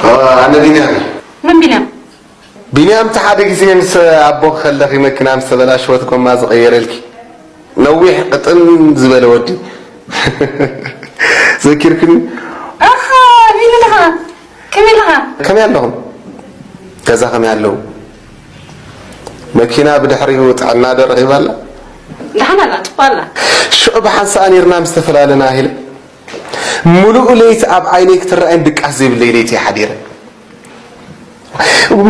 ኣነ ቢንያም እየ። መን ቢንያም? ቢንያም፣ እቲ ሓደ ግዜ ምስ ኣቦኺ ከለኺ መኪና ምስ ተበላሸወት ጎማ ዝቐየረልኪ፣ ነዊሕ ቅጥን ዝበለ ወዲ። ዘኪርክኒ? ኣኻ፣ ቢኒ ድኻ? ከመይ ኣለኻ? ከመይ ኣለኹም? ገዛ ከመይ ኣለዉ? መኪና ብድሕሪኡ ጥዕና ዶ ረኺባ ኣላ? ደሓን ኣላ፣ ጽቡቕ ኣላ። ሽዑ ብሓንሳእ ኔርና ምስ ተፈላለና ኢለ፣ ምሉእ ለይቲ ኣብ ዓይነይ ክትረኣይን ድቃስ ዘይብለይ ለይቲ እየ ሓዲረ።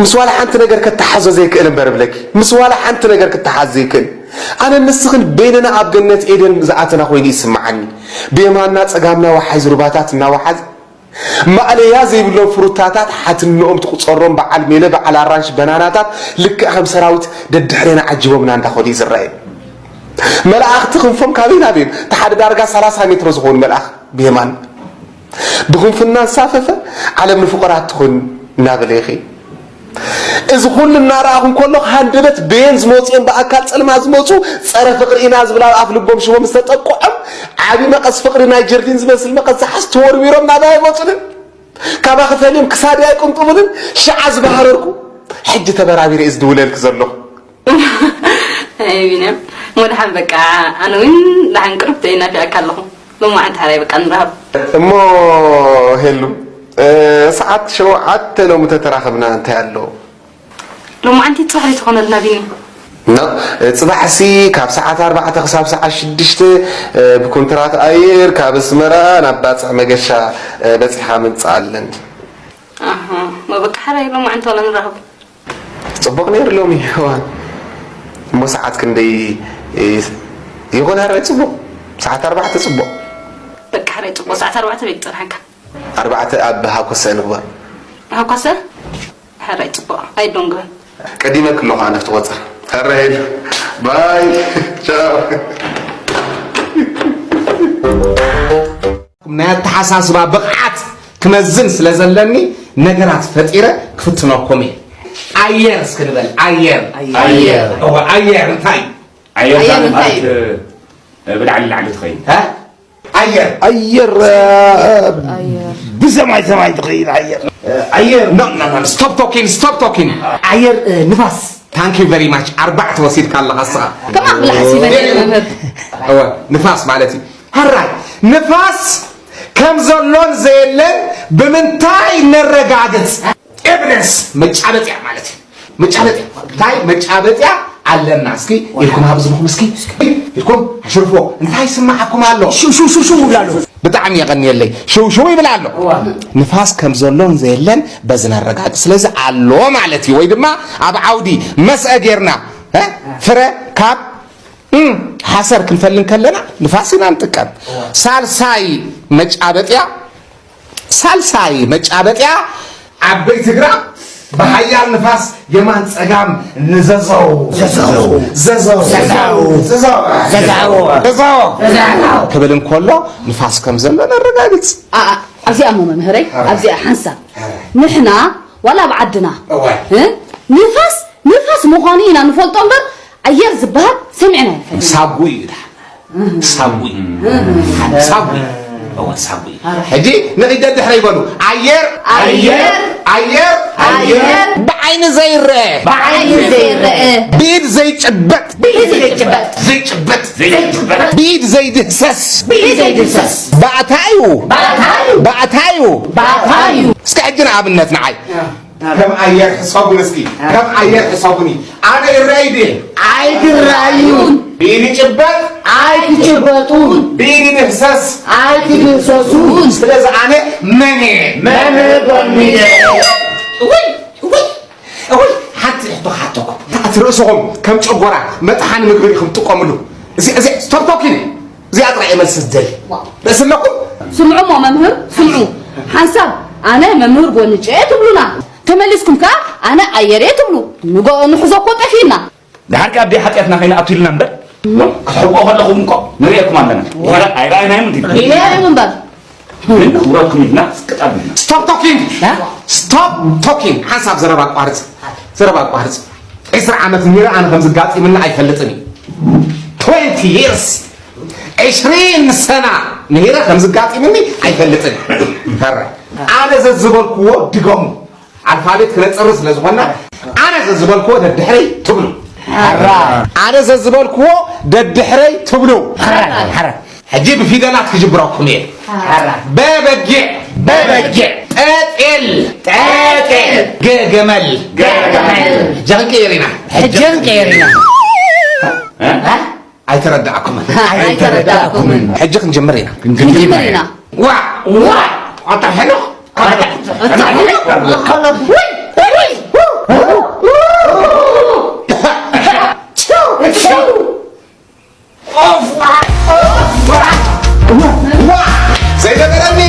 ምስ ዋላ ሓንቲ ነገር ከተሓዞ ዘይክእል እምበር እብለኪ፣ ምስ ዋላ ሓንቲ ነገር ክተሓዝ ዘይክእል። ኣነን ንስኽን በይንና ኣብ ገነት ኤደን ዝኣተና ኮይኑ ይስምዓኒ። ብየማንና ጸጋምና ወሓይዝ ሩባታት እናወሓዝ፣ ማእለያ ዘይብሎም ፍሩታታት ሓትንኦም ትቑጸሮም በዓል ሜለ፣ በዓል ኣራንሺ፣ በናናታት ልክዕ ከም ሰራዊት ደድሕሬና ዓጂቦምና እንዳኸዱ እዩ ዝረኣየኒ። መላእኽቲ ክንፎም ካበይ ናበይ? እቲ ሓደ ዳርጋ ሰላሳ ሜትሮ ዝኾኑ መልኣኽ ብየማን ብኽንፉ እናንሳፈፈ፣ ዓለም ንፍቑራት ትኹን እናበለ ይኸይድ። እዚ ኩሉ እናረኣኹ እንከለኹ፣ ሃንደበት በየን ዝመፁ እዮም ብኣካል ፀልማት ዝመፁ፣ ፀረ ፍቕሪ ኢና ዝብል ኣብ ኣፍ ልቦም ሽቦ ምስ ተጠቅዖም፣ ዓብዪ መቐስ ፍቕሪ፣ ናይ ጀርዲን ዝመስል መቐስ ዝሓዝ ተወርዊሮም ናባይ ኣይመፁንን። ካባኺ ፈልዮም ክሳደይ ኣይቅንጥቡንን። ሽዓ ዝበሃረርኩ፣ ሕጂ ተበራቢረ እየ ዝድውለልኪ ዘለኹ። ኣይ ቢንያም፣ እሞ ደሓን በቃ፣ ኣነ እውን ደሓን ቅርብቲ እየ ናፊቐካ ኣለኹ። ሎማዓንቲ ሓራይ በቃ ንራኸብ። እሞ ሄሉ፣ እ፣ ሰዓት ሸውዓተ ሎሚ ተተራኸብና እንታይ ኣሎ? ሎማዓንቲ ጽባሕ ኣይትኾነልና ቢኒ። ኖ፣ እ፣ ጽባሕሲ ካብ ሰዓት ኣርባዕተ ክሳብ ሰዓት ሽዱሽተ፣ እ፣ ብኮንትራት ኣየር ካብ ኣስመራ ናብ ባጽዕ መገሻ፣ እ፣ በጺሕኻ ምምጻእ ኣለኒ። ኣሃ፣ እሞ በቃ ሓራይ ሎማዓንቲ ዋላ ንራኸብ። ጽቡቕ ነይሩ ሎሚ እዋን። እሞ ሰዓት ክንደይ ይኹን? ሕራይ ጽቡቕ። ሰዓት ኣርባዕተ ጽቡቕ። በቃ ሕራይ ጽቡቕ። ሰዓት ኣርባዕተ ቤት ይጸንሓካ። ኣርባዕተ ኣብ ሃኮሰ ንግበር። ሃኮሰ? ሕራይ ጽቡቕ። ኣይዶንግበን። ቀዲመ ክለኹ ኣነ ኣብቲ ቆጸራ። ሕራይ። ባይ። ቻው። ናይ ኣተሓሳስባ ብቕዓት ክመዝን ስለ ዘለኒ ነገራት ፈጢረ ክፍትነኩም እየ። ኣየር እስኪ ንበል። ኣየር። ኣየር። እወ፣ ኣየር እንታይ እዩ? ኣየር ኣየር እንታይ ማለት እዩ? እ፣ ብላዕሊ ላዕሊ ትኸይድ። እ? ኣየር። ኣየር ብሰማይ ሰማይ ትኸይድ ኣየር። ኣየር። No, no, no, stop talking, stop talking. ኣየር፣ እ፣ ንፋስ። Thank you very much. ኣርባዕተ ወሲድካ ኣለኻ እስኻ። ከማን ብላ ሓሲበ ነይረ መምህር። እወ፣ ንፋስ ማለት እዩ። ሕራይ ንፋስ ከም ዘሎን ዘየለን ብምንታይ ነረጋግጽ? ኤቪደንስ፣ መጫበጥያ ማለት እዩ። መጫበጥያ፣ እንታይ መጫበጥያ ኣለና? እስኪ ኢድኩም ኣብ እዝንኹም እስኪ፣ ኢድኩም ኣሽርፎ። እንታይ ይስማዓኩም ኣሎ? ሽው ሽው ሽው ሽው ይብላ ኣሎ። ብጣዕሚ የቐንየለይ። ሽው ሽው ይብል ኣሎ። ንፋስ ከም ዘሎን ዘየለን በዚ ነረጋግጽ። ስለዚ ኣሎ ማለት እዩ። ወይ ድማ ኣብ ዓውዲ መስአ ጌርና፣ እ፣ ፍረ ካብ እም፣ ሓሰር ክንፈሊ እንከለና ንፋስ ኢና ንጥቀም። ሳልሳይ መጫበጥያ፣ ሳልሳይ መጫበጥያ፣ ዓበይቲ ግራት ብሓያል ንፋስ የማን ጸጋም ንዘዘው ዘዘው ዘዘው ዘዘው ዘዘው ዘዘው ክብል እንከሎ ንፋስ ከም ዘሎ ነረጋግጽ። ኣ- ኣ- ኣብዚኣ እሞ መምህረይ ኣብዚኣ ሓንሳብ ንሕና ዋላ ኣብ ዓድና እዋይ። እ? ንፋስ ንፋስ ምዃኑ ኢና ንፈልጦ እምበር ኣየር ዝበሃል ሰሚዕና ኣይንፈልጥን። ሳጉ እዩ ድሓን። ሳጉ እዩ። ሳጉ እዩ። እወ፣ ሳጉ እዩ። ሕጂ ንኺድ ደድሕረይ በሉ። ኣየር፣ ኣየር፣ ኣየር፣ ኣየር፣ ብዓይኒ ዘይረአ፣ ብዓይኒ ዘይረአ፣ ብኢድ ዘይጭበጥ፣ ብኢድ ዘይጭበጥ፣ ዘይጭበጥ፣ ዘይጭበጥ፣ ብኢድ ዘይድህሰስ፣ ብኢድ ዘይድህሰስ፣ ባእታ እዩ፣ ባእታ እዩ፣ ባእታ እዩ፣ ባእታ እዩ። እስኪ ሕጂ ንኣብነት ንዓይ። ከም ኣየር ሕሰቡን እስኪ፣ ከም ኣየር ሕሰቡኒ። ኣነ ይረኣይ ድየ? ኣይትረኣዩን። ብኢድ ይጭበጥ? ኣይትጭበጡን። ብኢድ ይድህሰስ? ኣይትድህሰሱን። ስለዚ ኣነ መን እየ? መምህር ዶሚኒክ። እውይ፣ እውይ፣ እውይ፣ ሓንቲ ሕቶ ክሓተኩም። እቲ ርእስኹም ከም ጨጎራ መጥሓኒ ምግቢ ኢኹም ትጥቀምሉ። እዚ፣ እዚ፣ ስቶፕ ቶኪንግ። እዚኣ ጥራይ እየ መልሲ ዝደሊ። ርእሲ ኣለኩም? ስምዑ እሞ መምህር፣ ስምዑ። ሓንሳብ ኣነ መምህር ጎንጨ እየ ትብሉና። ተመሊስኩም ከኣ ኣነ ኣየር እየ ትብሉ። ንጎ-፣ ንሕዞ እኮ ጠፊእና። ደሓር ከኣ ኣደይ ሓጢኣትና ከይንኣቱ ኢልና እምበር፣ ክትሕብኦ ከለኹም እኮ ንርእየኩም ኣለና። ኣይረ-፣ ኣይረኣይናዮም እንዲ። ርኢናዮም እምበር። ግን ንኽብረትኩም ኢልና ስቅጥ ኣቢልና። ስቶፕ ቶኪንግ! ስቶፕ ቶኪንግ! ሓንሳብ ዘረባ ኣቋርጽ። ዘረባ ኣቋርጽ። ዕስራ ዓመት ነይረ ኣነ ከምዚ ጋጢምኒ ኣይፈልጥን እዩ። ትዌንቲ ይርስ፣ ዕሽሪን ሰና ነይረ ከምዚ ጋጢምኒ ኣይፈልጥን እዩ። ሕራይ። ኣነ ዘዝበልክዎ ድገሙ። ኣልፋቤት ክነጽሪ ስለ ዝኾንና፣ ኣነ ዘዝበልክዎ ደድሕረይ ትብሉ። ኣነ ዘዝበልክዎ ደድሕረይ ትብሉ። ሕጂ ብፊደላት ክጅብረኩም እየ። በበጊዕ። በበጊዕ። ጠጤል። ጠጤል። ገገመል። ገገመል። ሕጂ ክንቅይር ኢና። ሕጂ ክንቅይር ኢና። እ? ኣይተረዳእኩምን። ኣይተረዳእኩምን። ሕጂ ክንጅምር ኢና። ክንጅምር ኢና። ዋ፣ ዋ፣ ኣታ ሄኖክ። ዘይነበረኒ።